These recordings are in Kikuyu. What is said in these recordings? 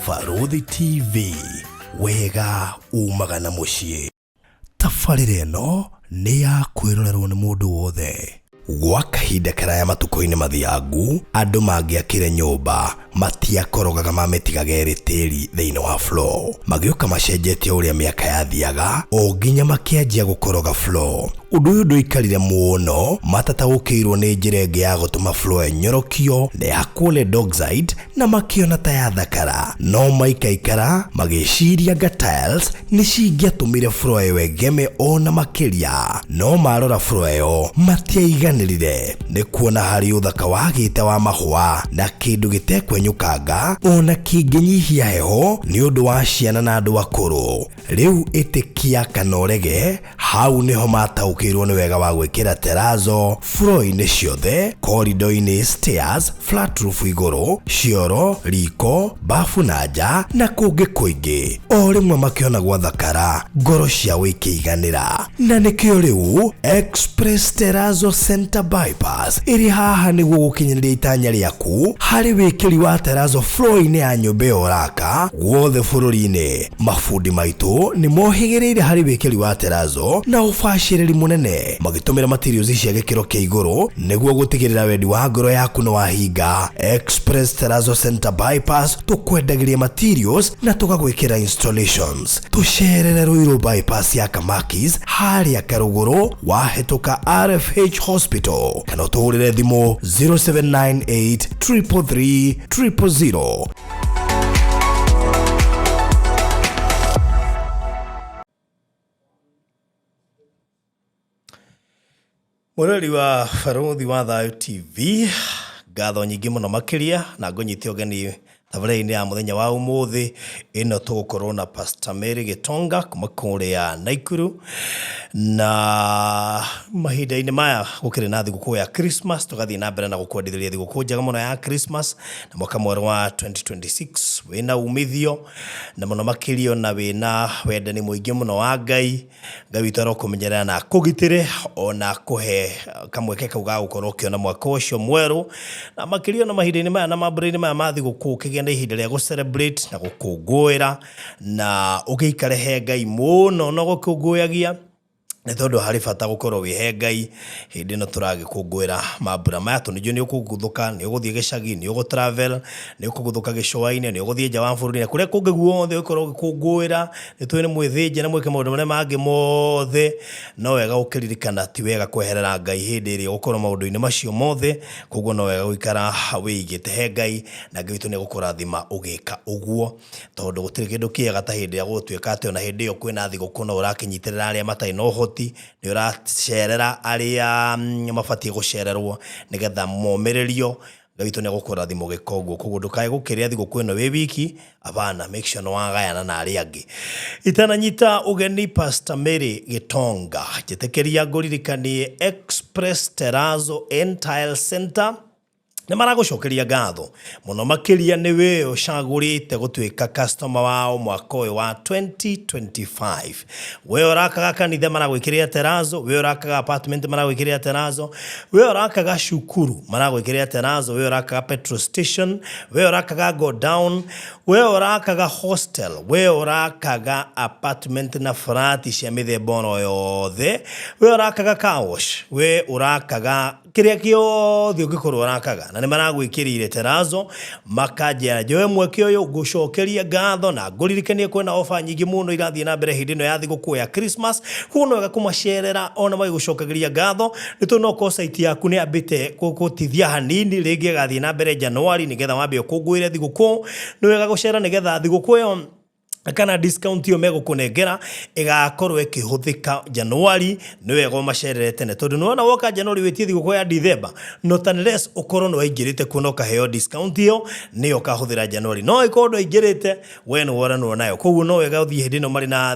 Barũthi TV, wega umaga na mũciĩ. Tabarĩra ĩno nĩ ya kwĩrorerwo nĩ mũndũ wothe. Gwa kahinda karaya matukũ-inĩ mathiangu, andũ mangĩakire nyũmba matiakorogaga mamĩtigaga ĩrĩ tĩri thĩinĩ wa floor. Magĩũka macenjetie ũrĩa mĩaka yathiaga o nginya makĩanjia gũkoroga floor. Ũndũ ũyũ ndũikarire mũno matataũkĩirwo nĩ njĩra ĩngĩ ya gũtũma floor ĩnyorokio na ĩhakwo lead oxide na makĩona ta yathakara. No maikaikara magĩciria anga tiles nĩ cingĩatũmire floor ĩyo ĩgeme o na makĩria. No marora floor ĩyo matiaiganĩrire nĩ kuona harĩ ũthaka wagĩte wa mahũa na kĩndũ gĩtekwenyũkanga ona kĩngĩnyihia heho nĩ ũndũ wa ciana na andũ akũrũ. Rĩu ĩtĩkia kana ũrege, hau nĩho mataũkĩirwo nĩ wega wa gwĩkĩra terazo floor-inĩ ciothe, corridor-inĩ, stairs, flat roof igũrũ, cioro, riko, bafu na nja na kũngĩ kũingĩ. O rĩmwe makĩona gwathakara, ngoro ciao ikĩiganĩra. Na nĩkĩo rĩu Express Terrazzo Center Bypass ĩrĩ haha nĩguo gũkinyanĩria itanya rĩaku harĩ wĩkĩri wa terrazzo floor-inĩ ya nyũmba ĩyo ũraka guothe bũrũri-inĩ. Mabundi maitũ nĩ mohĩgĩrĩire harĩ wĩkĩri wa terrazzo na ũbacĩrĩri mũnene magĩtũmĩra materials cia gĩkĩro kĩa igũrũ nĩguo gũtigĩrĩra wendi wa ngoro yaku nĩ wahinga. Express Terrazzo Center Bypass tũkwendagĩria materials na tũgagwĩkĩra installations. Tũcerere Ruiru Bypass ya Kamakis harĩa Karũgũrũ wahĩtũka RFH Hospital kana ũtũhũrĩre thimũ 0798 333 000. Mwĩroreri wa Barũthi wa Thayũ TV, ngatho nyingĩ mũno makĩria na ngũnyite ũgeni tabarĩra-inĩ ya mũthenya wa ũmũthĩ ĩno tũgũkorwo na Pastor Mary Gĩtonga kuma kũrĩa Naikuru na mahinda-inĩ maya gũkĩrĩ na thigũkũ ya Christmas tũgathiĩ na mbere na gũkwendithĩria thigũkũ njega mũno ya Christmas na mwaka mwerũ wa 2026 wĩna umithio na mũno makĩria ona wĩna wendani mũingĩ mũno wa Ngai. Ngai witũ arokũmenyerera na akũgitĩre ona akũhe kamweke kau ga gũkorwo ũkĩona mwaka ũcio mwerũ na makĩria ona mahinda-inĩ maya na mambura-inĩ maya ma thigũkũ ũkĩgĩa na ihinda rĩa gũ celebrate na gũkũngũĩra na ũgĩikare he Ngai mũno na gũkũngũyagia nĩ tondũ harĩ bata gũkorwo wĩ he Ngai hĩndĩ ĩno tũragĩkũngũĩra mambura maya tondũ nĩnjũĩ nĩ ũkũguthũka, nĩ ũgũthiĩ gĩcagi, nĩ ũgũ travel, nĩ ũkũguthũka gĩcũa-inĩ, nĩ ũgũthiĩ nja wa bũrũri na kũrĩa kũngĩ guothe ũgĩkorwo ũgĩkũngũĩra, nĩ tũĩ nĩ mwĩthĩnje na mwĩke maũndũ marĩa mangĩ mothe, no wega gũkĩririkana ti wega kweherera Ngai hĩndĩ ĩrĩa ũgũkorwo maũndũ-inĩ macio mothe, koguo no wega gũikara wĩigĩte he Ngai na Ngai witũ nĩ egũkũrathima ũgĩka ũguo. Tondũ gũtirĩ kĩndũ kĩega ta hĩndĩ ĩrĩa gũgũtuĩka atĩ ona hĩndĩ ĩyo kwĩna thigũkũ no ũrakĩnyitĩrĩra arĩa matarĩ na ũhoti, nĩ ũracerera arĩa mabatiĩ gũcererwo nĩgetha momĩrĩrio, Ngai witũ nĩ egũkũrathima ũgĩka ũguo. Koguo ndũkae gũkĩrĩa thigũkũ ĩno wĩ wiki, hapana, make sure nĩ wagayana na arĩa angĩ. Itananyita ũgeni Pastor Mary Gĩtonga, njĩtĩkĩria ngũririkanie Express Terrazzo and Tile Center, nĩ maragũcokeria ngatho mũno makĩria nĩ we ũcagũrĩte gũtuĩka customer wao mwaka ũyũ wa 2025. We ũrakaga kanitha maragwĩkĩrĩra terazo, we ũrakaga apartment maragwĩkĩrĩra terazo, we ũrakaga cukuru maragwĩkĩrĩra terazo, we ũrakaga petrol station, we ũrakaga go down, we ũrakaga hostel, we ũrakaga apartment na flat cia mĩthemba oro yothe, we ũrakaga car wash, we ũrakaga kĩrĩa kĩothe ũngĩkorwo ũrakaga na nĩ maragwĩkĩrĩire terazo makanjĩra njoe mweke ũyũ ngũcokerie ngatho na ngũririkanie kwĩna ofa nyingĩ mũno irathiĩ na mbere hĩndĩ ĩno ya thigũkũ ya Christmas koguo no wega kũmacerera ona magĩgũcokagĩria ngatho nĩ tondũ no korwo site yaku nĩ yambĩte gũtithia hanini rĩngĩ ĩgathiĩ na mbere January nĩgetha wambe ũkũngũĩre thigũkũ nĩ wega gũcera nĩgetha thigũkũ ĩyo kana discount ĩyo megũkũnengera ĩgakorwo ĩkĩhũthĩka January nĩ wega ũmacerere tene tondũ nĩwona woka January wĩtie thigũkũ ya December not unless ũkorwo nĩ waingĩrĩte kuo na ũkaheo discount ĩyo nĩyo ũkahũthĩra January no ĩkorwo ndwaingĩrĩte we nĩ woranwo nayo koguo no wega ũthiĩ hĩndĩ ĩno marĩ na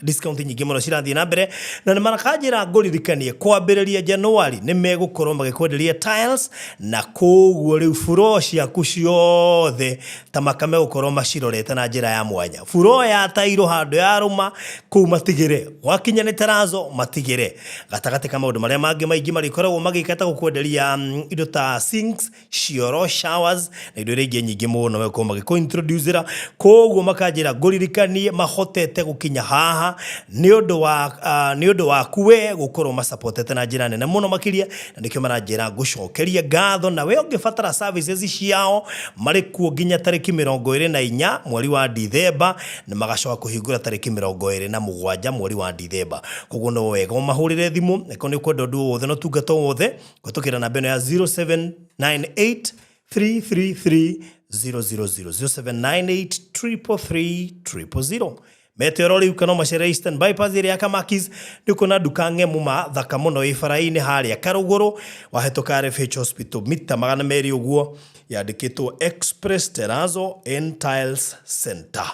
discount nyingĩ mũno cirathiĩ na mbere na nĩ marakanjĩra ngũririkanie kwambĩrĩria January nĩ megũkorwo magĩkwenderia tiles na koguo rĩu floor ciaku ciothe ta maka megũkorwo macirorete na njĩra ya mwanya. Furo ya tairo handũ yarũma kũu matigĩre, gwakinya nĩ terazo matigĩre. Gatagatĩ ka maũndũ marĩa mangĩ maingĩ marĩkoragwo magĩka ta gũkwenderia indo ta sinks, cioro, showers na indo iria ingĩ nyingĩ mũno megũkorwo magĩkũ-introducera. Koguo makanjĩra ngũririkanie mahotete gũkinya haha nĩ ũndũ wa nĩ ũndũ waku we gũkorwo masapotete na njĩra nene mũno makĩria, na nĩkĩo maranjĩra ngũcokerie ngatho. Na we ũngĩbatara services ciao marĩ kuo nginya tarĩki 24 mweri wa Dithemba, na magacoka kũhingũra tarĩki 27 mweri wa Dithemba. Koguo no wega ũmahũrĩre thimũ angĩkorwo nĩ ũkwenda ũndũ o wothe na ũtungata o wothe kũhĩtũkĩra namba ĩno ya 0798 333 000, 0798 333 000. Mete oro rĩu kana ũmacerere Eastern Bypass ĩrĩa ya Kamakis, nĩ ũkuona nduka ng'emu ma thaka mũno ĩ bara-inĩ harĩa Karũgũrũ, wahĩtũka RFH Hospital mita 200 ũguo, yandĩkĩtwo Express Terrazzo and Tiles Center.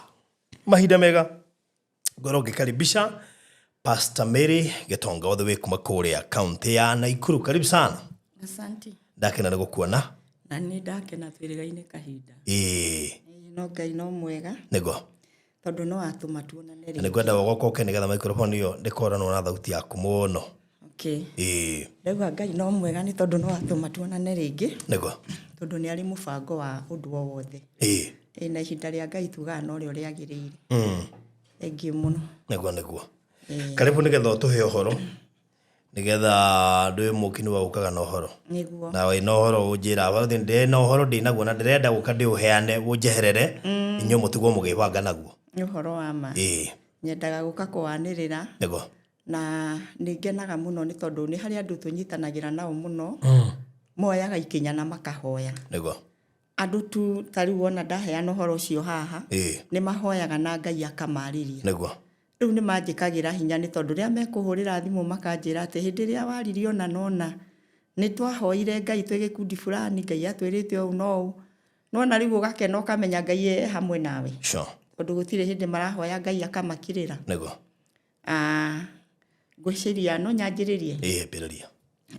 Mahinda mega ngorwo ngĩkaribisha Pastor Mary Gitonga all the way kuma kũrĩa kaunti ya Naikuru. Karibu sana. Asante. Ndakena nĩ gũkuona. Na nĩ ndakena twĩrĩgaine kahinda. Ĩĩ. No Ngai no mwega. Nĩguo. Tondũ no atũma tuonane rĩngĩ. Na nĩngwenda ũgoka ũke nĩgetha microphone ĩyo ndĩkoranwo na thauti yaku mũno. Okay. Ĩĩ. Ndauga Ngai no mwega nĩ tondũ no atũma tuonane rĩngĩ. Nĩguo. Tondũ nĩ arĩ mũbango wa ũndũ o wothe. Ĩĩ. Ĩĩ na ihinda rĩa Ngai tugaga norĩo rĩagĩrĩire. Thengiũ mũno. Nĩguo nĩguo. Karibu nĩgetha ũtũhe ũhoro. Nĩgetha ndũĩ mũki nĩwe ũkaga na ũhoro. Nĩguo. Na wĩna ũhoro ũnjĩra barothi ndĩ na ũhoro ndĩnaguo na ndĩrenda gũka ndĩũheane ũnjeherere inyuĩ mũtigwo mũgĩbanga naguo. Nĩ ũhoro wa ma. Ĩĩ. Nyendaga gũka kũwanĩrĩra. Nĩguo. Na nĩ ngenaga mũno nĩ tondũ nĩ harĩ andũ tũnyitanagĩra nao mũno. Moyaga ikinya na makahoya. Nĩguo. Andũ tu ta rĩu wona ndaheana ũhoro ũcio haha, Ĩĩ. nĩ mahoyaga na Ngai akamarĩria. Nĩguo. Rĩu nĩ manjĩkagĩra hinya nĩ tondũ rĩrĩa mekũhũrĩra thimũ makanjĩra atĩ hĩndĩ ĩrĩa waririe ũna na ũna, nĩ twahoire Ngai twĩ gĩkundi fulani, Ngai atwĩrĩte ũũ na ũũ. Nĩwona rĩu ũgakena ũkamenya Ngai e hamwe nawe. Sure. Tondũ gũtirĩ hĩndĩ marahoya Ngai akamakirĩra. Nĩguo. Ah, ngwĩciria no nyanjĩrĩrie? Ĩĩ, ambĩrĩria.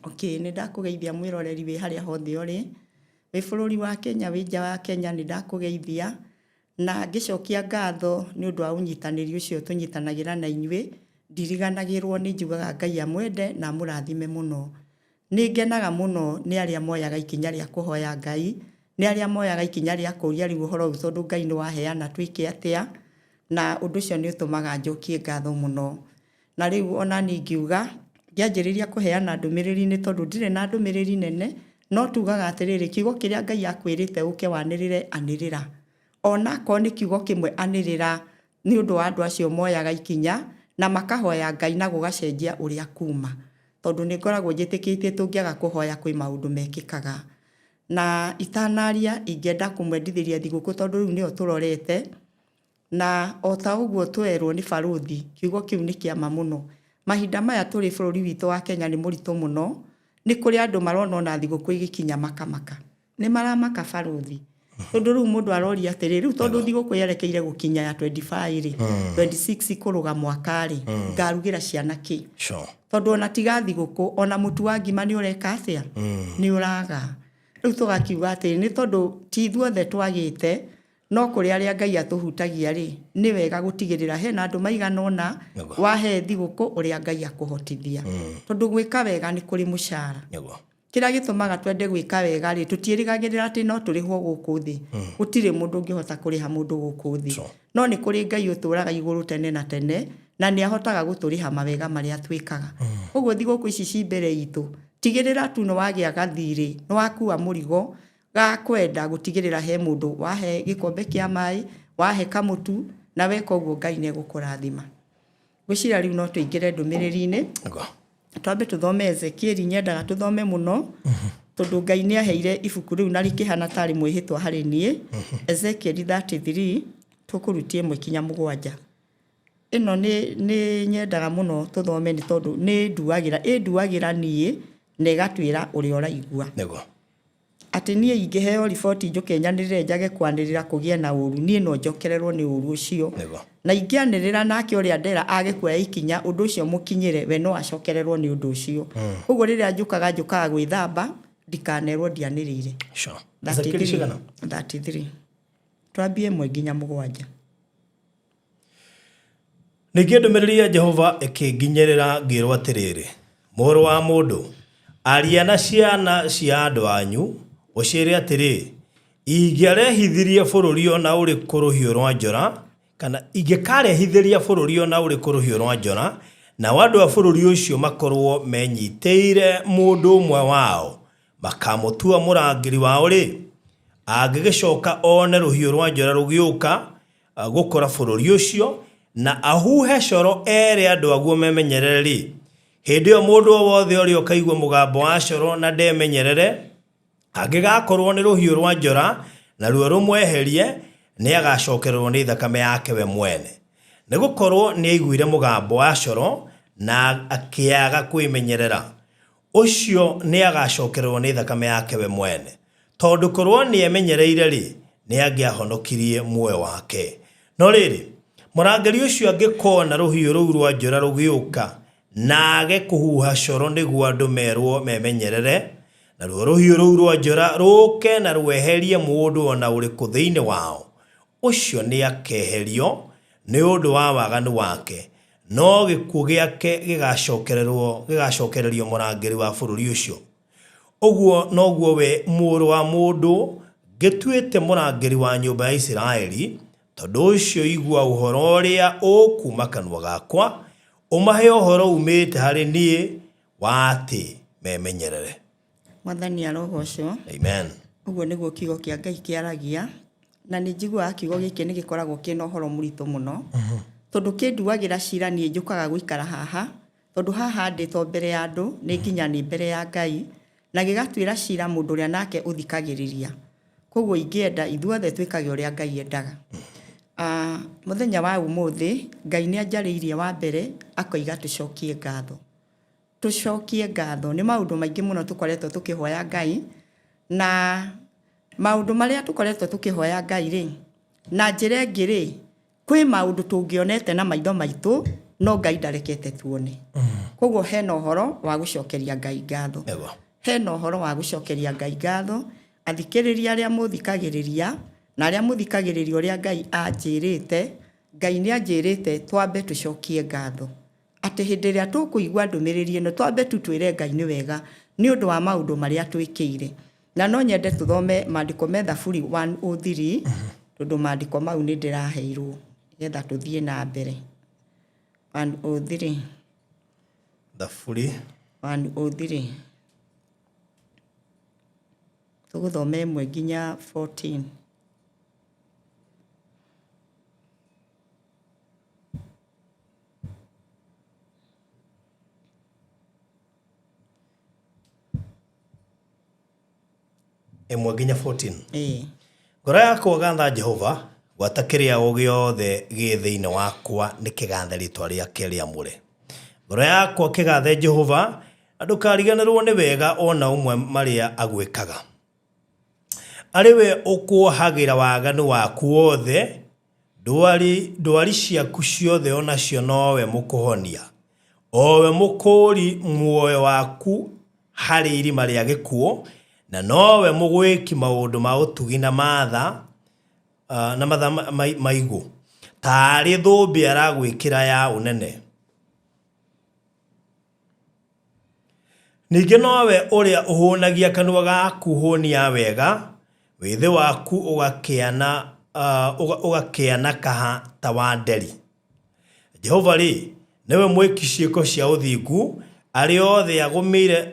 Okay, nĩ ndakũgeithia mwĩroreri wĩ harĩa hothe ũrĩ, wĩ bũrũri wa Kenya, wĩ nja wa Kenya, nĩ ndakũgeithia. Na ngĩcokia ngatho nĩ ũndũ wa ũnyitanĩri ũcio tũnyitanagĩra na inyuĩ, ndiriganagĩrwo nĩ njugaga Ngai amwende na amũrathime mũno. Nĩ ngenaga mũno nĩ arĩa moyaga ikinya rĩa kũhoya Ngai, nĩ arĩa moyaga ikinya rĩa kũria rĩu ũhoro ũyũ tondũ Ngai nĩ waheana twĩke atĩa, na ũndũ ũcio nĩ ũtũmaga njokie ngatho mũno. Na rĩu o na niĩ ingiuga, ngĩanjĩrĩria kũheana ndũmĩrĩri nĩ tondũ ndirĩ na ndũmĩrĩri nene, no tugaga atĩrĩrĩ, kiugo kĩrĩa Ngai akwĩrĩte ũke wanĩrĩre, anĩrĩra. O na akorwo nĩ kiugo kĩmwe anĩrĩra nĩ ũndũ wa andũ acio moyaga ikinya na makahoya Ngai na gũgacenjia ũrĩa kuma. Tondũ nĩ ngoragwo njĩtĩkĩtie tũngĩaga kũhoya kwĩ maũndũ mekĩkaga. Na itanaria ingĩenda kũmwendithĩria thigũkũ tondũ rĩu nĩyo tũrorete, Na o ta ũguo twerwo nĩ barũthi, kiugo kĩu nĩ kĩa ma mũno. Mahinda maya tũrĩ bũrũri witũ wa Kenya nĩ mũritũ mũno. Nĩ kũrĩ andũ marona ona thigũkũ igĩkinya makamaka. Nĩ maramaka barũthi. Tondũ rĩu mũndũ aroria atĩrĩ, rĩu tondũ thigũkũ yerekeire gũkinya ya 25 rĩ, 26 kũrũga mwaka rĩ, ngarugĩra ciana kĩ? Tondũ ona tiga thigũkũ, ona mũtu wa ngima nĩ ũreka atĩa? Nĩ ũraga. Rĩu tũgakiuga atĩrĩ, nĩ tondũ ti ithuothe twagĩte, No kũrĩ arĩa Ngai atũhutagia-rĩ, nĩ wega gũtigĩrĩra hena andũ maigana ũna Nĩguo. wahe thigũkũ ũrĩa Ngai akũhotithia. Tondũ gwĩka wega nĩ kũrĩ mũcara. Nĩguo. Kĩrĩa gĩtũmaga twende gwĩka wega-rĩ, tũtiĩrĩgagĩrĩra atĩ no tũrĩhwo gũkũ thĩ. Gũtirĩ mũndũ ũngĩhota kũrĩha mũndũ gũkũ thĩ. Sure. No nĩ kũrĩ Ngai ũtũraga igũrũ tene na tene, na nĩ ahotaga gũtũrĩha mawega marĩa twĩkaga. Ũguo thigũkũ ici ci mbere itũ, tigĩrĩra tu nĩ wagĩa gathirĩ, nĩ wakua mũrigo, Ga kwenda gũtigĩrĩra he mũndũ wahe gĩkombe kĩa maĩ, wahe kamũtu, na weka ũguo Ngai nĩ egũkũrathima. Ngwĩciria rĩu no tũingĩre ndũmĩrĩri-inĩ. Nĩguo. Twambe tũthome Ezekieli, nyendaga tũthome mũno, tondũ Ngai nĩ aheire ibuku rĩu na rĩkĩhana tarĩ mwĩhĩtwa harĩ niĩ. Ezekieli 33, tũkũrutia ĩmwe kinya mũgwanja. Ĩno nĩ nĩ nyendaga mũno tũthome nĩ tondũ nĩ ĩnduagĩra, ĩnduagĩra niĩ na ĩgatwĩra ũrĩa ũraigua. Nĩguo. Atĩ niĩ ingĩheo riboti njũke nyanĩrĩre njage kwanĩrĩra kũgĩe na ũũru, niĩ no njokererwo nĩ ũũru ũcio. Nĩguo. Na ingĩanĩrĩra nake ũrĩa ndera age kuoya ikinya ũndũ ũcio ũmũkinyĩre, we no acokererwo nĩ ũndũ ũcio. Ũguo rĩrĩa njũkaga, njũkaga gwĩthamba ndikanerwo ndianĩrĩire. Sure. Ezekieli 33. cigana? 33. Twambie ĩmwe nginya mũgwanja. Ningĩ ndũmĩrĩri ya Jehova ĩkĩnginyĩrĩra ngĩĩrwo atĩrĩrĩ, Mũrũ wa mũndũ, aria na ciana cia andũ anyu, ũciĩre atĩrĩ, Ingĩarehithirie bũrũri o na ũrĩkũ rũhiũ rwa njora, kana ingĩkarehithĩria bũrũri o na ũrĩkũ rũhiũ rwa njora, nao andũ a bũrũri ũcio makorũo menyitĩire mũndũ ũmwe wao, makamũtua mũrangĩri wao-rĩ, angĩgĩcoka one rũhiũ rwa njora rũgĩũka gũkora bũrũri ũcio, na ahuhe coro ere andũ aguo memenyerere-rĩ, hĩndĩ ĩyo mũndũ o wothe ũrĩa ũkaigua mũgambo wa coro na ndemenyerere, angĩgakorũo nĩ rũhiũ rwa njora, naruo rũmweherie, nĩagacokererũo nĩ thakame yake we mwene. Nĩ gũkorũo nĩaiguire mũgambo wa coro na akĩaga kwĩmenyerera. Ũcio nĩagacokererũo nĩ thakame yake we mwene. Tondũ korũo nĩemenyereire-rĩ, nĩangĩahonokirie muoyo wake. No rĩrĩ, mũrangĩri ũcio angĩkona rũhiũ rũu rwa njora rũgĩũka, na age kũhuha coro nĩguo andũ merũo memenyerere, naruo rũhiũ rũu rwa njora rũũke na rweherie mũndũ o na ũrĩkũ thĩinĩ wao, ũcio nĩakeherio nĩ ũndũ wa waganu wake, no gĩkuũ gĩake gĩgacokererio mũrangĩri wa bũrũri ũcio. Ũguo noguo we, mũrũ wa mũndũ, ngĩtuĩte mũrangĩri wa nyũmba ya Isiraeli, tondũ ũcio igua ũhoro ũrĩa ũkuuma kanua gakwa, ũmahe ũhoro uumĩte harĩ niĩ wa atĩ memenyerere. Mwathani arogocwo. Amen. Ũguo nĩguo kiugo kĩa Ngai kĩaragia, na nĩ njiguaga kiugo gĩkĩ nĩ gĩkoragwo kĩna ũhoro mũritũ mũno, tondũ kĩnduagĩra cira niĩ njũkaga gũikara haha, Tondũ haha ndĩ to mbere ya andũ, nĩ nginya nĩ mbere ya Ngai, na gĩgatuĩra cira mũndũ ũrĩa nake ũthikagĩrĩria. Kwoguo ingĩenda ithuothe twĩkage ũrĩa Ngai endaga. Mũthenya wa ũmũthĩ, Ngai nĩ anjarĩirie wa mbere akoiga tũcokie ngatho. Tũcokie ngatho. Nĩ maũndũ maingĩ mũno tũkoretwo tũkĩhoya Ngai, na maũndũ marĩa tũkoretwo tũkĩhoya Ngai rĩ, na njĩra ĩngĩ rĩ, Kwĩ maũndũ tũngĩonete na maitho maitũ no Ngai ndarekete tuone. Koguo hena ũhoro wa gũcokeria Ngai ngatho. Nĩguo. Hena ũhoro wa gũcokeria Ngai ngatho, athikĩrĩria arĩa mũthikagĩrĩria na arĩa mũthikagĩrĩria ũrĩa Ngai anjĩrĩte, Ngai nĩ anjĩrĩte twambe tũcokie ngatho. Atĩ hĩndĩ ĩrĩa tũkũigua ndũmĩrĩri ĩno twambe tu twĩre Ngai nĩ wega nĩ ũndũ wa maũndũ marĩa atwĩkĩire. Na no nyende tũthome maandĩko me Thaburi 103 tondũ maandĩko mau nĩ ndĩraheirwo nĩgetha tũthiĩ na mbere. 103. Thaburi 103. Tũgũthoma ĩmwe nginya 14. Ĩmwe nginya 14. Ĩĩ. Ngoro yakwa gatha Jehova, gwata kĩrĩa o gĩothe gĩ thĩinĩ wakwa nĩ kĩgathe rĩtwa rĩake rĩamũre. Ngoro yakwa kĩgathe Jehova, na ndũkariganĩrwo nĩ wega o na ũmwe marĩa agwĩkaga. Arĩ we ũkuohagĩra waganu waku wothe, ndwari, ndwari ciaku ciothe o nacio nowe mũkũhonia, o we mũkũũri muoyo waku harĩ irima rĩa gĩkuũ, na nowe mũgwĩki maũndũ ma ũtugi na matha, na matha maigũ, taarĩ thũmbĩ aragwĩkĩra ya ũnene. Ningĩ nowe ũrĩa ũhũnagia kanua gaku hũni ya wega, wĩthĩ waku ũgakĩana, ũgakĩanakaha ta wa nderi. Jehova-rĩ, nĩwe mwĩki ciĩko cia ũthingu, arĩa othe agũmĩire,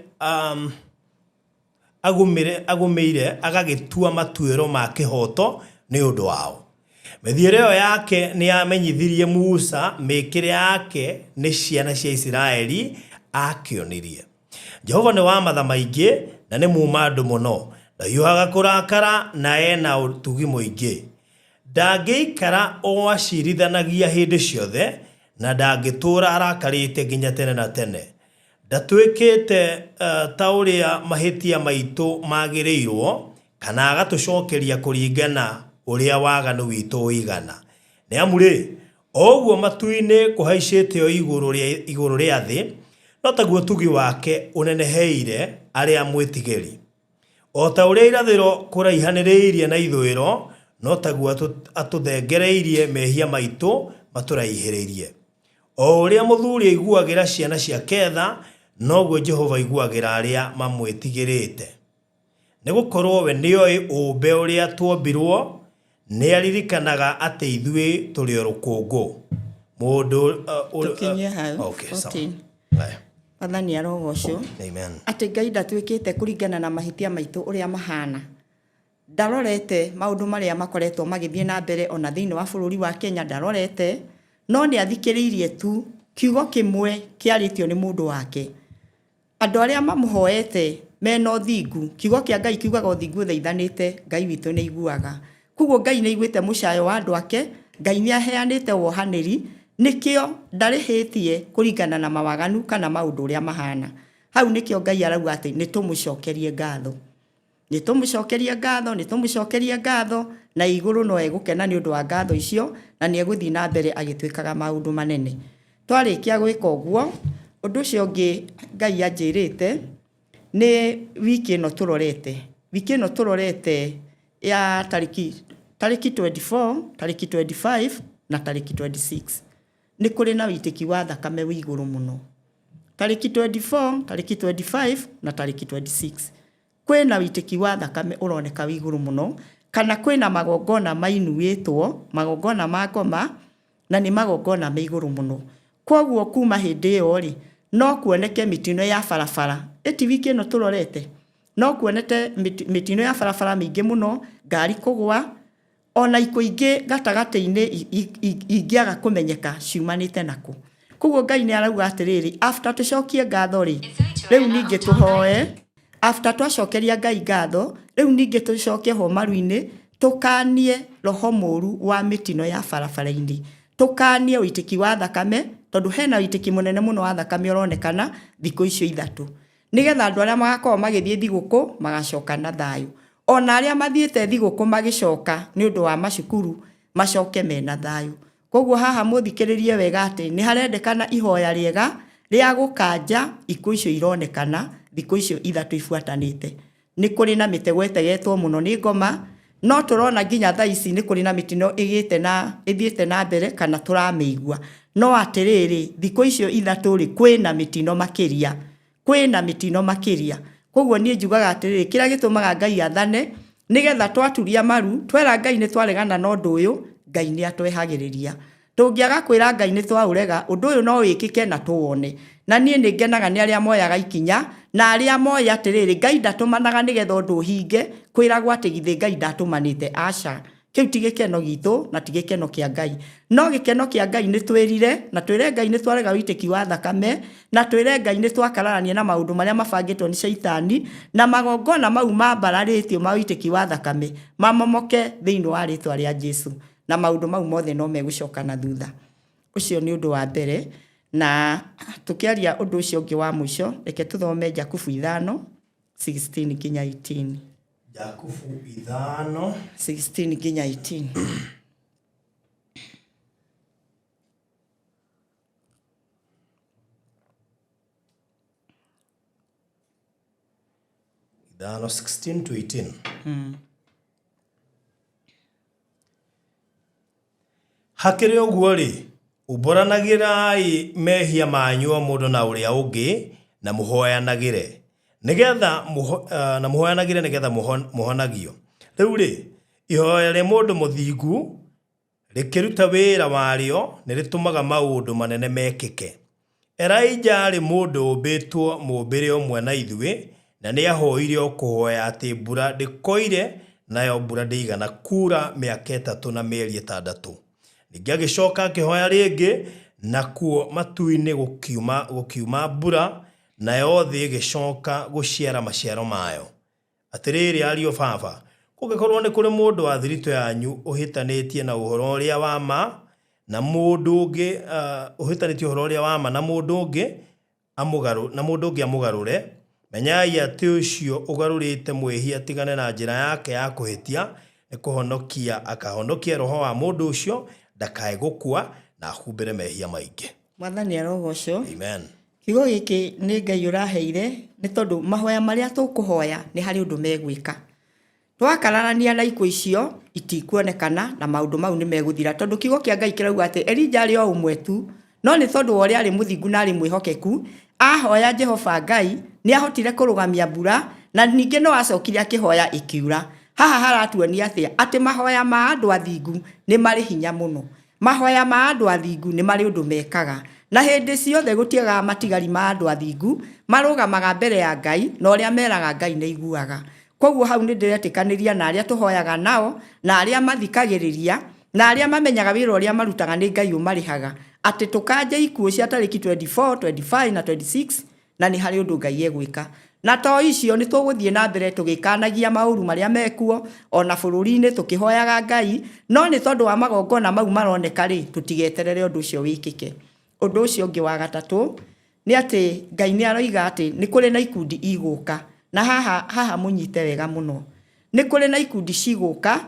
agũmĩre, agũmĩire agagĩtua matuĩro ma kĩhooto nĩ ũndũ wao. Mĩthiĩre ĩyo yake nĩyamenyithirie Musa, mĩĩkĩre yake nĩ ciana cia Isiraeli aakĩonirie. Jehova nĩ wa matha maingĩ na nĩ muuma-andũ mũno, ndahiũhaga kũrakara na e na ũtugi mũingĩ. Ndangĩikara o acirithanagia hĩndĩ ciothe, na ndangĩtũũra arakarĩte nginya tene na tene. Ndatwĩkĩte ta ũrĩa mahĩtia maitũ magĩrĩirũo, kana agatũcokeria kũringana ũrĩa waganu witũ ũigana. Nĩ amu-rĩ, o ũguo matu-inĩ kũhaicĩte o igũrũ rĩa thĩ, no taguo ũtugi wake ũneneheire arĩa amwĩtigĩri. O ta ũrĩa irathĩro kũraihanĩrĩirie na ithũĩro, no taguo atũthengereirie mehia maitũ matũraihĩrĩrie. O ũrĩa mũthuri aiguagĩra ciana ciake tha, noguo Jehova aiguagĩra arĩa mamwĩtigĩrĩte. Nĩ gũkorũo we nĩoĩ ũũmbe ũrĩa tuombirũo, nĩaririkanaga atĩ ithuĩ tũrĩ o rũkũngũ. Mũndũ Tũkinyie hau, okay, sawa. 14. Haya. Mwathani arogocwo. Amen. Atĩ Ngai ndatwĩkĩte kũringana na mahĩtia maitũ ũrĩa mahana. Ndarorete maũndũ marĩa makoretwo magĩthiĩ na mbere ona thĩinĩ wa bũrũri wa Kenya ndarorete, no nĩ athikĩrĩirie tu kiugo kĩmwe kĩarĩtio nĩ mũndũ wake. Andũ arĩa mamũhoete mena ũthingu, kiugo kĩa Ngai kiugaga ũthingu ũthaithanĩte, Ngai witũ nĩ aiguaga. Koguo Ngai nĩ aiguĩte mũcayo wa andũ ake, Ngai nĩ aheanĩte wohanĩri, nĩkĩo ndarĩhĩtie kũringana na mawaganu kana maũndũ ũrĩa mahana. Hau nĩkĩo Ngai arauga atĩ nĩ tũmũcokerie ngatho. Nĩ tũmũcokerie ngatho, nĩ tũmũcokerie ngatho, na igũrũ no egũkena nĩ ũndũ wa ngatho icio, na nĩ egũthiĩ na mbere agĩtwĩkaga maũndũ manene. Twarĩkia gwĩka ũguo, ũndũ ũcio ũngĩ Ngai anjĩrĩte, nĩ wiki ĩno tũrorete. Wiki ĩno tũrorete ya tarĩki, tarĩki 24, tarĩki 25 na tarĩki 26. Nĩ kũrĩ na wĩitĩki wa thakame wĩ igũrũ mũno. Tarĩki 24, tarĩki 25 na tarĩki 26. Kwĩna wĩitĩki wa thakame ũroneka wĩ igũrũ mũno, kana kwĩna magongona mainuĩtwo, magongona ma ngoma, na nĩ magongona me igũrũ mũno. Kwoguo kuma hĩndĩ ĩyo rĩ, no kuoneke mĩtino ya barabara, ĩ ti wiki ĩno tũrorete? No kuoneke mĩtino ya barabara mĩingĩ mũno, ngari kũgũa, Ona ikuũ ingĩ gatagatĩ-inĩ ingĩaga kũmenyeka ciumanĩte nakũ. Koguo Ngai nĩ arauga atĩrĩrĩ, after tũcokie ngatho rĩ, rĩu ningĩ tũhoe, after twacokeria Ngai ngatho, rĩu ningĩ tũcoke ho maru-inĩ, tũkanie roho mũru wa mĩtino ya barabara-inĩ. Tũkanie ũitĩki wa thakame, tondũ hena ũitĩki mũnene mũno wa thakame ũronekana thikũ icio ithatũ. Nĩgetha andũ arĩa magakorwo magĩthiĩ thigũkũ magacoka na thayũ. Ona arĩa mathiĩte thigũkũ magĩcoka nĩ ũndũ wa macukuru macoke mena thayũ. Koguo haha mũthikĩrĩrie wega atĩ nĩ harendekana ihoya rĩega rĩa gũkanja ikuũ icio ironekana thikũ icio ithatũ ibuatanĩte. Nĩ kũrĩ na mĩtego ĩtegetwo mũno nĩ ngoma, no tũrona nginya thaa ici nĩ kũrĩ na mĩtino ĩgĩte na ĩthiĩte na mbere kana tũramĩigua. No atĩrĩrĩ, thikũ icio ithatũ rĩ, kwĩna mĩtino makĩria, kwĩna mĩtino makĩria. Koguo niĩ njugaga atĩrĩrĩ, kĩrĩa gĩtũmaga Ngai athane, nĩgetha twaturia maru, twera Ngai nĩ twaregana na ũndũ ũyũ, Ngai nĩ atwehagĩrĩria. Tũngĩaga kwĩra Ngai nĩ twaũrega, ũndũ ũyũ no wĩkĩke na tũwone. Na niĩ nĩ ngenaga nĩ arĩa moyaga ikinya, na arĩa moĩ atĩrĩrĩ, Ngai ndatũmanaga nĩgetha ũndũ ũhinge, kwĩragwo atĩ githĩ Ngai ndatũmanĩte. Aca. Kĩu ti gĩkeno gitũ na ti gĩkeno kĩa Ngai. No gĩkeno kĩa Ngai nĩ twĩrire, na twĩre Ngai nĩ twarega wĩitĩki wa thakame, na twĩre Ngai nĩ twakararania na maũndũ marĩa mabangĩtwo nĩ Shaitani, na magongona mau mambararĩtio ma wĩitĩki wa thakame mamomoke thĩinĩ wa rĩtwa rĩa Jesu. Na maũndũ mau mothe no megũcoka na thutha. Ũcio nĩ ũndũ wa mbere. Na tũkĩaria ũndũ ũcio ũngĩ wa mũico, reke tũthome Jakubu 5, 16 nginya 18. Jakubu 5 16 nginya 18. 5 16 to 18. Hakĩrĩ ũguo-rĩ, umbũranagĩrai mehia manyu o mũndũ na ũrĩa ũngĩ, na mũhoyanagĩre, nĩgetha na mũhoyanagĩre nĩgetha mũhonagio. Rĩu-rĩ, ihoya rĩa mũndũ mũthingu rĩkĩruta wĩra warĩo nĩ rĩtũmaga maũndũ manene mekĩke. Elija aarĩ mũndũ ũmbĩtwo mũũmbĩre ũmwe na ithuĩ, na nĩahoire o kũhoya atĩ mbura ndĩkoire, nayo mbura ndĩigana kuura mĩaka ĩtatũ na mĩeri ĩtandatũ. Ningĩ agĩcoka akĩhoya rĩngĩ, nakuo matu-inĩ gũkiuma, gũkiuma mbura, nayo thĩ ĩgĩcoka gũciara maciaro mayo. Atĩrĩrĩ, ariũ a baba, kũngĩkorũo nĩ kũrĩ mũndũ wa thiritũ yanyu ũhĩtanĩtie na ũhoro ũrĩa wa ma na mũndũ ũngĩ, ũhĩtanĩtie ũhoro ũrĩa wa ma na mũndũ ũngĩ, amũgarũ, na mũndũ ũngĩ amũgarũre, menyai atĩ ũcio ũgarũrĩte mwĩhia atigane na njĩra yake ya kũhĩtia, nĩ kũhonokia akahonokia roho wa mũndũ ũcio ndakae gũkua na ahumbĩre mehia maingĩ. Mwathani arogocwo. Amen. Kiugo gĩkĩ nĩ Ngai ũraheire nĩ tondũ mahoya marĩa tũkũhoya nĩ harĩ ũndũ megwĩka. Twakararania na ikuũ icio itikuonekana na maũndũ mau nĩ megũthira tondũ kiugo kĩa Ngai kĩrauga atĩ Elija arĩ o ũmwe tu no No nĩ tondũ wa ũrĩa arĩ mũthingu na arĩ mwĩhokeku, ahoya Jehova Ngai, nĩ ahotire kũrũgamia mbura, na ningĩ no acokire akĩhoya ĩkiura. Haha haratuonia atĩa? Atĩ mahoya ma andũ athingu nĩ marĩ hinya mũno. Mahoya ma andũ athingu nĩ marĩ ũndũ mekaga. Na hĩndĩ ciothe gũtiagaga matigari ma andũ athingu, marũgamaga mbere ya Ngai, na ũrĩa meraga Ngai nĩ aiguaga. Kwoguo hau nĩ ndĩretĩkanĩria na arĩa tũhoyaga nao, na arĩa mathikagĩrĩria, na arĩa mamenyaga wĩra ũrĩa marutaga nĩ Ngai ũmarĩhaga, atĩ tũkanje ikuũ cia tarĩki 24, 25 na 26, na nĩ harĩ ũndũ Ngai egwĩka. Na to icio, nĩ tũgũthiĩ na mbere tũgĩkanagia maũru marĩa mekuo, o na bũrũri-inĩ tũkĩhoyaga Ngai, no nĩ tondũ wa magongona mau maroneka-rĩ, tũtigeterere ũndũ ũcio wĩkĩke. Ũndũ ũcio ũngĩ wa gatatũ, nĩ atĩ Ngai nĩ aroiga atĩ nĩ kũrĩ na ikundi igũka, na haha, haha mũnyite wega mũno. Nĩ kũrĩ na ikundi cigũka,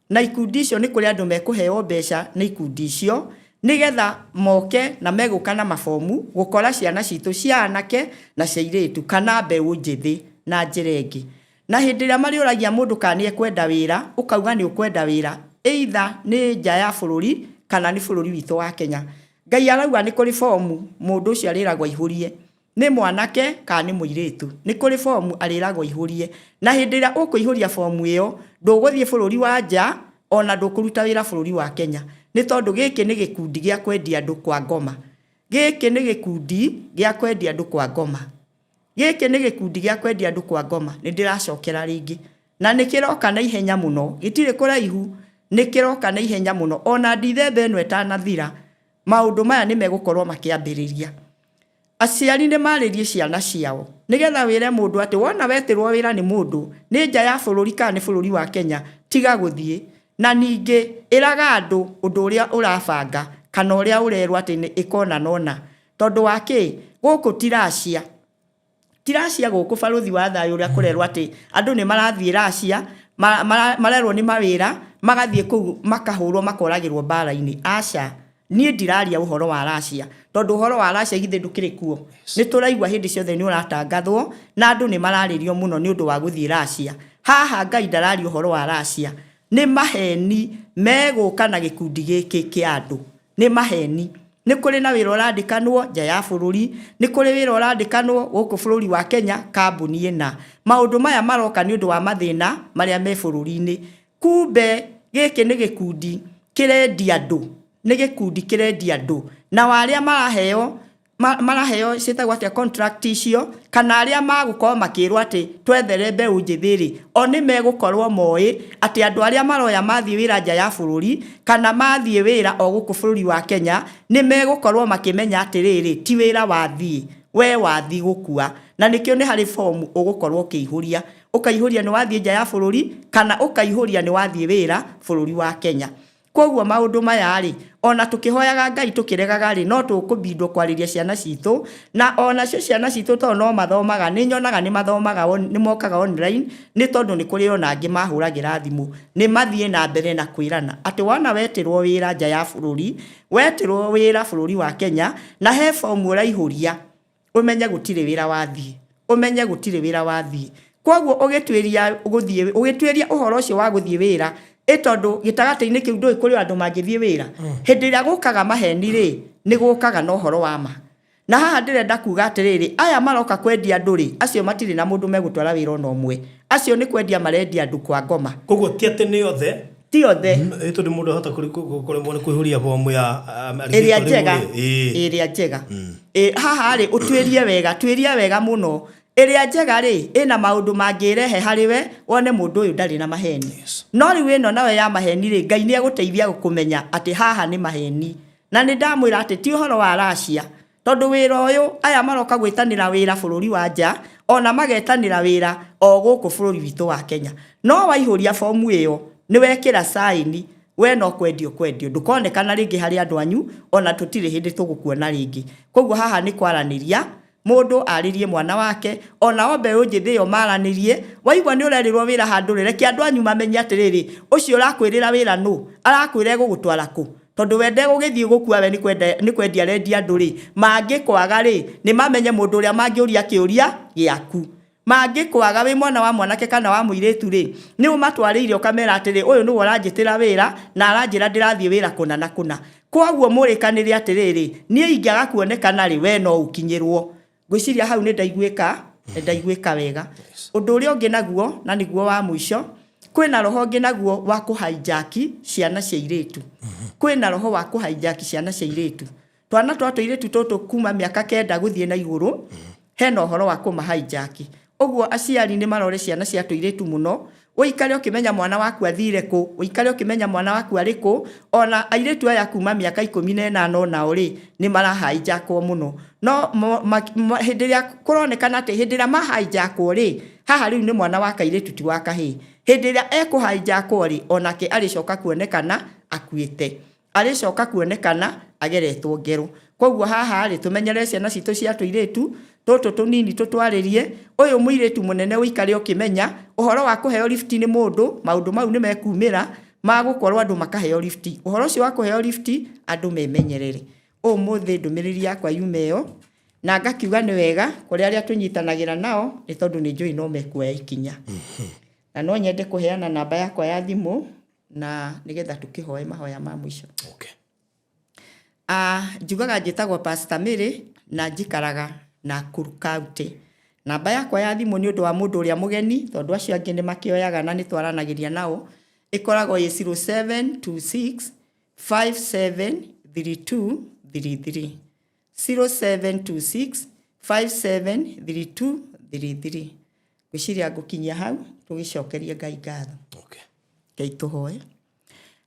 Na ikundi icio nĩ kũrĩ andũ mekũheo mbeca nĩ ikundi icio nĩgetha moke na megũka na mabomu gũkora ciana citũ cia anake na cia airĩtu kana mbeũ njĩthĩ na njĩra ĩngĩ. Na hĩndĩ ĩrĩa marĩũragia mũndũ kana nĩ ekwenda wĩra, ũkauga nĩ ũkwenda wĩra either nĩ nja ya bũrũri kana nĩ bũrũri witũ wa Kenya. Ngai arauga nĩ kũrĩ bomu mũndũ ũcio arĩragwo aihũrie. Nĩ mwanake kana nĩ mũirĩtu, nĩ kũrĩ bomu arĩragwo aihũrie. Na hĩndĩ ĩrĩa ũkũihũria bomu ĩyo, ndũgũthiĩ bũrũri wa nja, ona ndũkũruta wĩra bũrũri wa Kenya. Nĩ tondũ gĩkĩ nĩ gĩkundi gĩa kwendia andũ kwa ngoma. Gĩkĩ nĩ gĩkundi gĩa kwendia andũ kwa ngoma. Gĩkĩ nĩ gĩkundi gĩa kwendia andũ kwa ngoma. Nĩ ndĩracokera rĩngĩ. Na nĩ kĩroka na ihenya mũno. Gĩtirĩ kũraihu, nĩ kĩroka na ihenya mũno. Ona Ndithemba ĩno ĩtanathira, maũndũ maya nĩ megũkorwo makĩambĩrĩria. Aciari nĩ marĩrie ciana ciao nĩgetha wĩre mũndũ atĩ wona wetĩrwo wĩra nĩ mũndũ nĩ nja ya bũrũri kana nĩ bũrũri wa Kenya tiga gũthiĩ. Na ningĩ ĩraga andũ ũndũ ũrĩa ũrabanga kana ũrĩa ũrerwo atĩ ĩka ũna na ũna. Tondũ wa kĩ? Gũkũ ti Russia. Ti Russia gũkũ barũthi wa thayũ ũrĩa kũrerwo atĩ andũ nĩ marathiĩ Russia, marerwo nĩ mawĩra, magathiĩ kũu makahũrwo makoragĩrwo mbara-inĩ. Aca, niĩ ndiraria ũhoro wa Russia, tondũ ũhoro wa Russia githĩ ndũkĩrĩ kuo? Nĩ tũraigua hĩndĩ ciothe nĩ ũratangathwo na andũ nĩ mararĩrio mũno nĩ ũndũ wa gũthiĩ Russia. Haha Ngai ndararia ũhoro wa Russia, nĩ maheni megũka na gĩkundi gĩkĩ kĩa andũ. Nĩ maheni. Nĩ kũrĩ na wĩra ũrandĩkanwo nja ya bũrũri, nĩ kũrĩ wĩra ũrandĩkanwo gũkũ bũrũri wa Kenya kambuni ĩna. Maũndũ maya maroka nĩ ũndũ wa mathĩna marĩa me bũrũri-inĩ. Kumbe gĩkĩ nĩ gĩkundi kĩrendia andũ, nĩ gĩkundi kĩrendia andũ. Nao arĩa maraheo maraheo ciĩtagwo atĩa contract icio, kana arĩa magũkorwo makĩrwo atĩ twethere mbeũ njĩthĩ rĩ, o nĩ megũkorwo moĩ atĩ andũ arĩa maroya mathiĩ wĩra nja ya bũrũri, kana mathiĩ wĩra o gũkũ bũrũri wa Kenya, nĩ megũkorwo makĩmenya atĩrĩrĩ, ti wĩra wathiĩ, we wathiĩ gũkua. Na nĩkĩo nĩ harĩ bomu ũgũkorwo ũkĩihũria. Ũkaihũria nĩ wathiĩ nja ya bũrũri, kana ũkaihũria nĩ wathiĩ wĩra bũrũri wa Kenya. Kwoguo maũndũ maya-rĩ, o na tũkĩhoyaga Ngai tũkĩregaga-rĩ, no tũkũbindwo kwarĩria ciana citũ, na o nacio ciana citũ tondũ no mathomaga, nĩ nyonaga nĩ mathomaga, nĩ mokaga online, nĩ tondũ nĩ kũrĩ o na angĩ mahũragĩra thimũ, nĩ mathiĩ na mbere na kwĩrana atĩ wona wetĩrwo wĩra nja ya bũrũri, wetĩrwo wĩra bũrũri wa Kenya, na he bomu ũraihũria, Ũmenye gũtirĩ wĩra wathiĩ. Ũmenye gũtirĩ wĩra wathiĩ. Kwoguo ũgĩtuĩria gũthiĩ, ũgĩtuĩria ũhoro ũcio wa gũthiĩ wĩra, ĩ tondũ gĩtagatĩ-inĩ kĩu ndũĩ kũrĩ o andũ mangĩthiĩ wĩra. Hĩndĩ ĩrĩa gũkaga maheni rĩ, nĩ gũkaga na ũhoro wa ma. Na haha ndĩrenda kuga atĩrĩrĩ, aya maroka kwendia andũ rĩ, acio matirĩ na mũndũ megũtwara wĩra ona ũmwe. Acio nĩ kwendia marendia andũ kwa ngoma. Koguo ti atĩ nĩ othe. Ti othe. Ĩ tondũ mũndũ ahota kũremwo nĩ kũihũria bomu ya ĩrĩa njega ĩrĩa njega Ĩ, haha rĩ ũtuĩrie wega tuĩria wega mũno ĩrĩa njega rĩ ĩna maũndũ mangĩrehe harĩ we wone mũndũ ũyũ ndarĩ na maheni no rĩu ĩno nayo ya maheni rĩ Ngai nĩ egũteithia kũmenya atĩ haha nĩ maheni na nĩ ndamwĩra atĩ ti ũhoro wa Russia Tondũ wĩra ũyũ, aya maroka gwĩtanĩra wĩra bũrũri wa nja, ona magetanĩra wĩra o gũkũ bũrũri witũ wa Kenya. No waihũria bomu ĩyo, nĩ wekĩra sign, we no kwendia ũkwendio. Ndũkonekana rĩngĩ harĩ andũ anyu, ona tũtirĩ hĩndĩ tũgũkuona rĩngĩ. Koguo haha nĩ kwaranĩria, mũndũ arĩrie mwana wake, onao mbeũ njĩthĩ ĩyo maranĩrie. Waigua nĩ ũrerĩrwo wĩra handũ rĩ, reke andũ anyu mamenye atĩrĩrĩ, ũcio ũrakwĩrĩra wĩra nũ? Arakwĩra egũgũtwara kũ? Tondũ we ndegũgĩthiĩ gũkua we nĩ kwendia arendia andũ rĩ, mangĩkwaga rĩ, nĩ mamenye mũndũ ũrĩa mangĩũria kĩũria gĩaku. Mangĩkwaga wĩ mwana wa mwanake kana wa mũirĩtu rĩ, nĩ ũmatwarĩire ũkamera atĩrĩ, ũyũ nĩwe ũranjĩtĩra wĩra na aranjĩra ndĩrathiĩ wĩra kũna na kũna. Kwoguo mũrĩkanĩre atĩrĩrĩ, niĩ ingĩaga kuonekana rĩ, we no ũkinyĩrwo. Ngwĩciria hau nĩ ndaiguĩka, nĩ ndaiguĩka wega. Ũndũ ũrĩa ũngĩ naguo, na nĩguo wa mũico, kwĩna roho ũngĩ naguo wa kũ hijack ciana cia airĩtu. Kwĩna roho wa kũ hijack ciana cia airĩtu. Twana twa tũirĩtu tũtũ kuma mĩaka kenda gũthiĩ na igũrũ, hena ũhoro wa kũma hijack. Ũguo aciari nĩ marore ciana cia tũirĩtu mũno, ũikare ũkĩmenya mwana waku athire kũ, ũikare ũkĩmenya mwana waku arĩ kũ, ona airĩtu aya kuma mĩaka 18 onao rĩ, nĩ mara hijackwo mũno. No hĩndĩ ĩrĩa kũronekana atĩ hĩndĩ ĩrĩa ma hijackwo rĩ, haha rĩu nĩ mwana wa kairĩtu ti wa kahĩĩ. Hĩndĩ ĩrĩa ekũ hijackwo rĩ, onake arĩcoka kuonekana akuĩte. Arĩcoka kuonekana ageretwo ngero. Koguo haha rĩ, tũmenyerere ciana citũ cia tũirĩtu, tũtũ tũnini tũtwarĩrie, ũyũ mũirĩtu mũnene ũikare ũkĩmenya, ũhoro wa kũheo lift nĩ mũndũ, maũndũ mau nĩ mekumĩra, ma gũkorwo andũ makaheo lift. Ũhoro ũcio wa kũheo lift, andũ memenyerere. Ũmũthĩ ndũmĩrĩri yakwa yuma ĩyo, na ngakiuga nĩ wega kũrĩ arĩa tũnyitanagĩra nao, nĩ tondũ nĩ njũĩ no mekuoya ikinya. Na no nyende kũheana namba yakwa ya thimũ, na nĩgetha tũkĩhoe mahoya ma mũico. Okay. Njugaga njĩtagwo Pastor Mary na njikaraga Nakuru County. Namba yakwa ya thimũ nĩ ũndũ wa mũndũ ũrĩa mũgeni tondũ acio angĩ nĩ makĩoyaga na nĩ twaranagĩria nao, ĩkoragwo ĩ 0726 573233. 0726 573233. Ngwĩciria ngũkinyia hau tũgĩcokerie Ngai ngatho. Okay. Ngai tũhoe.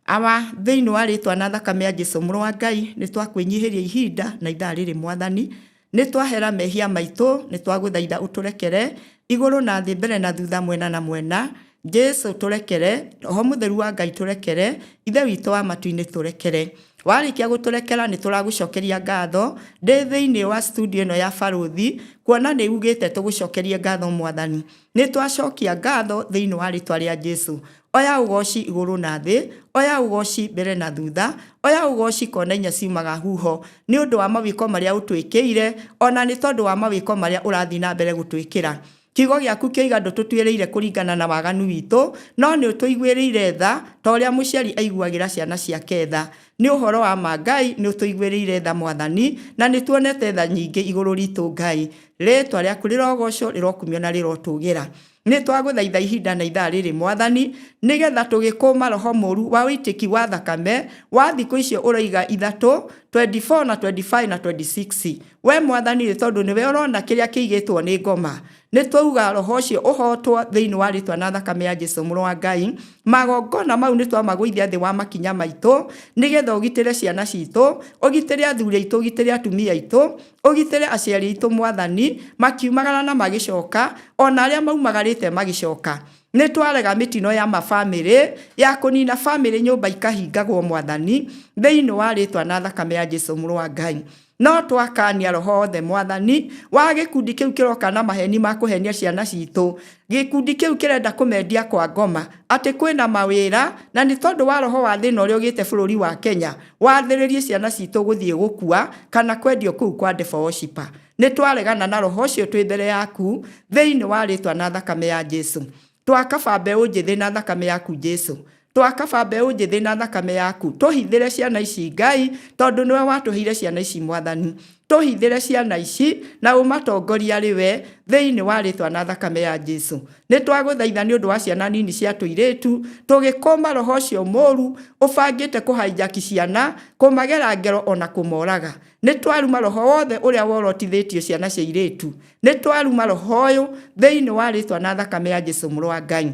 Awa, thĩinĩ wa rĩtwa na thakame ya Jesu mũrũ wa Ngai, nĩ twakwĩnyihĩria ihinda na ithaa rĩrĩ Mwathani. Nĩ twahera mehia maitũ, nĩ twagũthaitha ũtũrekere, igũrũ na thĩ, mbere na thutha, mwena na mwena. Jesu tũrekere, Roho Mũtheru wa Ngai tũrekere, Ithe witũ wa matu-inĩ tũrekere. Warĩkia gũtũrekera nĩ tũragũcokeria ngatho, ndĩ thĩinĩ wa studio ĩno ya Barũthi, kuona nĩ ugĩte tũgũcokerie ngatho Mwathani. Nĩ twacokia ngatho thĩinĩ wa rĩtwa rĩa Jesu. Oya ũgoci igũrũ na thĩ, oya ũgoci mbere na thutha, oya ũgoci kona inya ciumaga huho, nĩ ũndũ wa mawĩko marĩa ũtwĩkĩire, ona nĩ tondũ wa mawĩko marĩa ũrathiĩ na mbere gũtwĩkĩra. Kiugo gĩaku kĩoiga ndũtũtuĩrĩire kũringana na waganu witũ, no nĩ ũtũiguĩrĩire tha, ta ũrĩa mũciari aiguagĩra ciana ciake tha. Nĩ ũhoro wa ma Ngai, nĩ ũtũiguĩrĩire tha Mwathani, na nĩ tuonete tha nyingĩ igũrũ ritũ Ngai. Rĩĩtwa rĩaku rĩrogocwo, rĩrokumio na rĩrotũgĩra. Nĩ twagũthaitha ihinda na ithaa rĩrĩ Mwathani, nĩgetha tũgĩkũma roho mũru wa ũitĩki wa thakame wa thikũ icio ũroiga ithatũ, 24 na 25 na 26. We Mwathani nĩ tondũ nĩwe ũrona kĩrĩa kĩigĩtwo nĩ ngoma. Nĩ twauga roho ũcio ũhotwo thĩinĩ wa rĩtwa na thakame ya Jesu mũrũ wa Ngai. Magongona mau nĩ twamagũithia thĩ wa makinya maitũ, nĩgetha ũgitĩre ciana citũ, ũgitĩre athuri aitũ, ũgitĩre atumia aitũ, ũgitĩre aciari aitũ Mwathani, makiumagara na magĩcoka, ona arĩa maumagarĩte magĩcoka. Nĩ twarega mĩtino ya mabamĩrĩ, ya kũnina bamĩrĩ nyũmba ikahingagwo Mwathani, thĩinĩ wa rĩtwa na thakame ya Jesu mũrũ wa Ngai. No twakania roho wothe Mwathani wa gĩkundi kĩu kĩroka na maheni ma kũhenia ciana citũ. Gĩkundi kĩu kĩrenda kũmendia kwa ngoma atĩ kwĩna mawĩra, na nĩ tondũ wa roho wa thĩna ũrĩa ũgĩte bũrũri wa Kenya, wathĩrĩrie ciana citũ gũthiĩ gũkua kana kwendio kũu kwa devil worshipper. Nĩ twaregana na roho ũcio twĩ mbere yaku thĩinĩ wa rĩtwa na thakame ya Jesu. Twakaba mbeũ njĩthĩ na thakame yaku Jesu. Twakaba mbeũ njĩthĩ na thakame yaku. Tũhithĩre ciana ici Ngai, tondũ nĩwe watũheire ciana ici Mwathani. Tũhithĩre ciana ici na ũmatongorie arĩ we thĩinĩ wa rĩtwa na thakame ya Jesu. Nĩ twagũthaitha nĩ ũndũ wa ciana nini cia tũirĩtu, tũgĩkũma roho ũcio mũru ũbangĩte kũhaijaki ciana, kũmagera ngero ona kũmoraga. Nĩ twaruma roho wothe ũrĩa worotithĩtio ciana cia irĩtu. Nĩ twaruma roho ũyũ thĩinĩ wa rĩtwa na thakame ya Jesu mũrũ wa Ngai.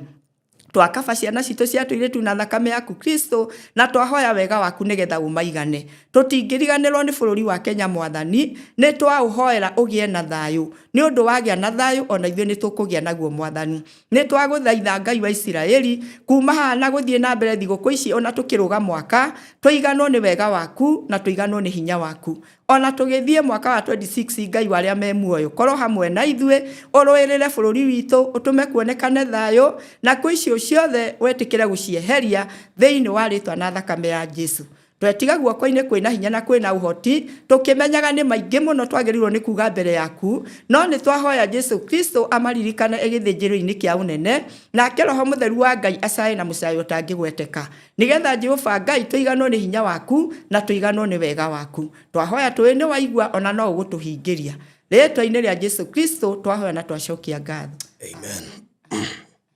Twakaba ciana citũ cia tũirĩtu na thakame yaku Kristo, na twahoya wega waku nĩgetha ũmaigane. Tũtingĩriganĩrwo nĩ bũrũri wa Kenya Mwathani, nĩ twaũhoera ũgĩe na thayũ. Nĩ ũndũ wagĩa na thayũ ona ithuĩ nĩ tũkũgĩa naguo Mwathani. Nĩ twagũthaitha Ngai wa Isiraeli, kuma haha na gũthiĩ na mbere thigũkũ ici ona tũkĩrũga mwaka, tũiganwo nĩ wega waku na tũiganwo nĩ hinya waku. Ona tũgĩthiĩ mwaka wa 26 Ngai wa arĩa me muoyo, korwo hamwe na ithuĩ, ũrũĩrĩre bũrũri witũ, ũtũme kuonekane thayũ, na kwĩ icio ciothe wetĩkĩre gũcieheria thĩinĩ wa rĩtwa na thakame ya Jesu. Twetiga guoko-inĩ kwĩna hinya na kwĩna ũhoti, tũkĩmenyaga nĩ maingĩ mũno twagĩrĩirwo nĩ kuga mbere yaku, no nĩ twahoya Jesu Kristo amaririkane e gĩthĩnjĩro-inĩ kĩa ũnene, nake Roho Mũtheru wa Ngai acaye na mũcayo ũtangĩgweteka, nĩgetha Jehova Ngai tũiganwo nĩ hinya waku na tũiganwo nĩ wega waku. Twahoya tũĩ nĩ waigua ona no ũgũtũhingĩria. Rĩĩtwa-inĩ rĩa Jesu Kristo twahoya na twacokia ngatho. Amen.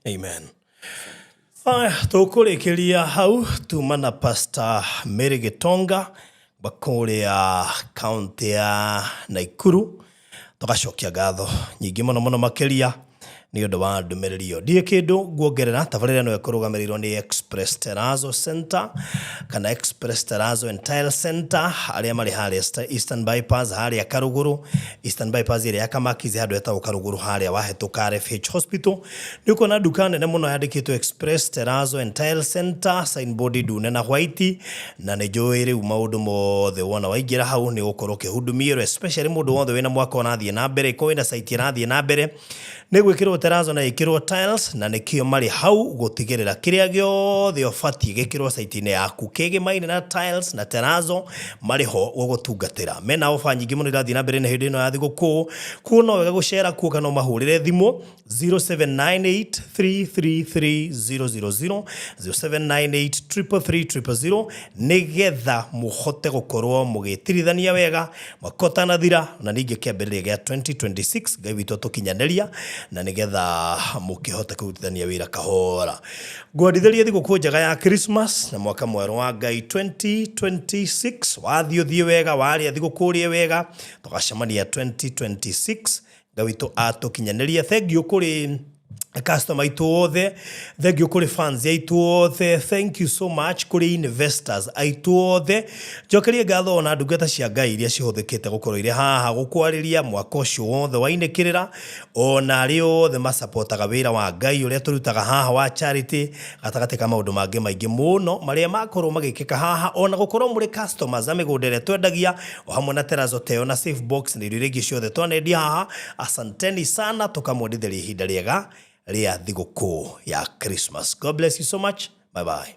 Amen. Aya, tũkũrĩkĩria hau tuma na Pastor Mary Gitonga wa kũrĩa kaunti ya Naikuru. Tũgacokia ngatho nyingĩ mũno mũno makĩria nĩ ũndũ wa ndũmĩrĩri ĩyo. Ndirĩ kĩndũ nguongerera, tabarĩra ĩno ĩkũrũgamĩrĩirwo nĩ Express Terrazzo Center kana Express Terrazzo and Tile Center arĩa marĩ harĩa Eastern Bypass harĩa Karũgũrũ, Eastern Bypass ĩrĩa ya Kamakizi handũ hetagwo Karũgũrũ harĩa wahĩtũka RFH Hospital. Nĩ ũkuona nduka nene mũno yandĩkĩtwo Express Terrazzo and Tile Center, signboard ndune na white, na nĩ njũĩ rĩu maũndũ mothe wona waingĩra hau nĩ ũgũkorwo ũkĩhudumiĩrwo, especially mũndũ wothe wĩna mwako ũrathiĩ na mbere, ĩkorwo wĩna site ĩrathiĩ na mbere, nĩ gwĩkĩrwo terrazzo na ĩkĩrwo tiles, na nĩkĩo marĩ hau gũtigĩrĩra kĩrĩa gĩothe ũbatiĩ gĩkĩrwo site-inĩ yaku kĩgĩmaine na tiles na terrazzo, marĩ ho gũgũtungatĩra. Mena ofa nyingĩ mũno irathiĩ na mbere na hĩndĩ ĩno ya thigũkũ, kuo no wega gũcera kuo kana ũmahũrĩre thimũ 0798333000, 0798333000, nĩgetha mũhote gũkorwo mũgĩtirithania wega mwaka ũtanathira, na ningĩ kĩambĩrĩria gĩa 2026 Ngai witũ atũkinyanĩria, na nĩgetha mũkĩhote kũrutithania wĩra kahora. Ngwendithĩrie thigũkũ njega ya Christmas na mwaka mwerũ wa Ngai 2026. Wathiĩ ũthiĩ wega, warĩa thigũkũ ũrĩe wega, tũgacemania 2026 Ngai witũ atũkinyanĩrie. Thank you kũrĩ customer aitũ othe, thank you kũrĩ fans aitũ othe, thank you so much kũrĩ investors aitũ othe. Njokerie ngatho ona ndungata cia Ngai iria cihũthĩkĩte gũkorwo irĩ haha gũkwarĩria mwaka ũcio wothe wainĩkĩrĩra, ona arĩa othe masapotaga wĩra wa Ngai ũrĩa tũrutaga haha wa charity, gatagatĩ ka maũndũ mangĩ maingĩ mũno marĩa makorwo magĩkĩka haha, ona gũkorwo mũrĩ customers a mĩgũnda ĩrĩa twendagia, o hamwe na terrazzo teo na safe box na indo iria ingĩ ciothe twanendia haha. Asanteni sana, tũkamwendithĩria ihinda rĩega rĩa thigũkũ ya Christmas. God bless you so much. Bye bye.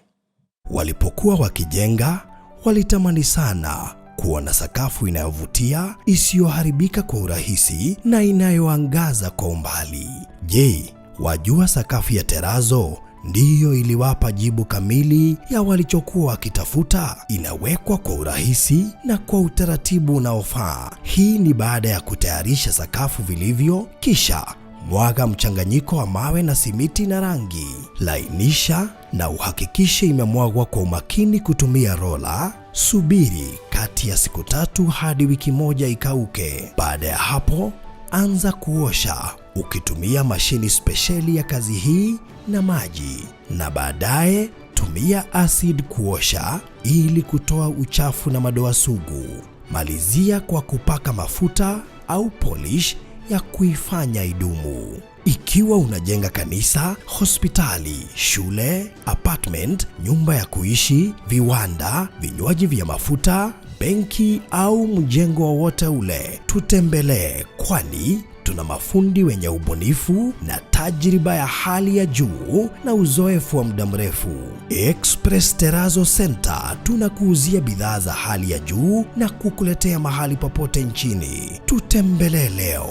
Walipokuwa wakijenga, walitamani sana kuona sakafu inayovutia, isiyoharibika kwa urahisi na inayoangaza kwa umbali. Je, wajua sakafu ya terrazzo ndiyo iliwapa jibu kamili ya walichokuwa wakitafuta? Inawekwa kwa urahisi na kwa utaratibu unaofaa. Hii ni baada ya kutayarisha sakafu vilivyo, kisha mwaga mchanganyiko wa mawe na simiti na rangi. Lainisha na uhakikishe imemwagwa kwa umakini kutumia rola. Subiri kati ya siku 3 hadi wiki 1 ikauke. Baada ya hapo, anza kuosha ukitumia mashini spesheli ya kazi hii na maji, na baadaye tumia acid kuosha ili kutoa uchafu na madoa sugu. Malizia kwa kupaka mafuta au polish ya kuifanya idumu. Ikiwa unajenga kanisa, hospitali, shule, apartment, nyumba ya kuishi, viwanda, vinywaji vya mafuta, benki au mjengo wowote ule, tutembelee, kwani tuna mafundi wenye ubunifu na tajriba ya hali ya juu na uzoefu wa muda mrefu. Express Terrazzo Center tunakuuzia bidhaa za hali ya juu na kukuletea mahali popote nchini. Tutembelee leo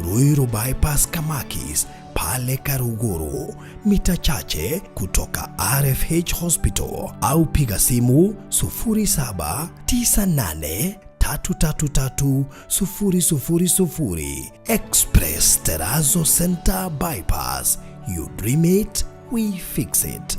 Ruiru Bypass Kamakis pale Karuguru, mita chache kutoka RFH Hospital, au piga simu 0798333000. Express Terrazzo Center Bypass. You dream it, we fix it.